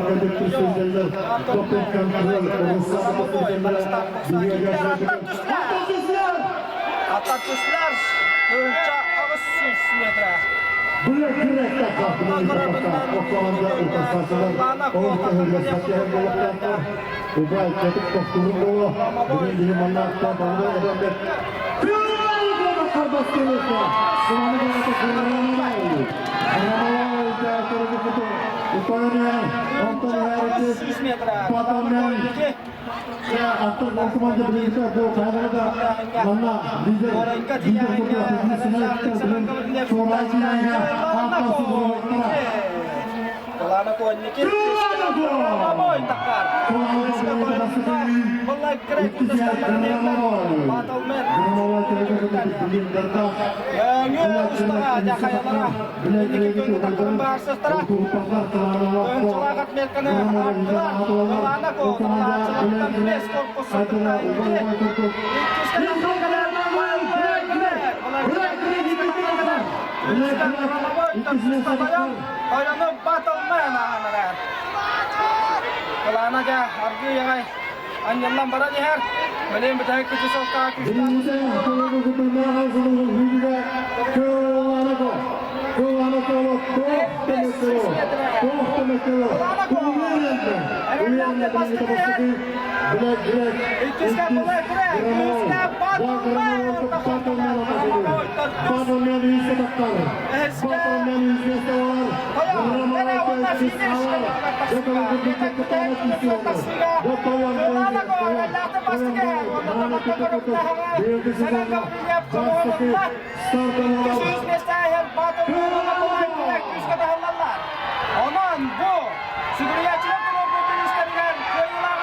Аттар түстүлэр! Аттар түстүлэр! 1800 метр. 800 метр. Кылаана дьэ аргыый аҕай анньыллан баран иһэр. Билин бүтэһик күчү Онон бу сүгүрүйээччилэр туруорбут бириистэригэр кыайыылааҕынан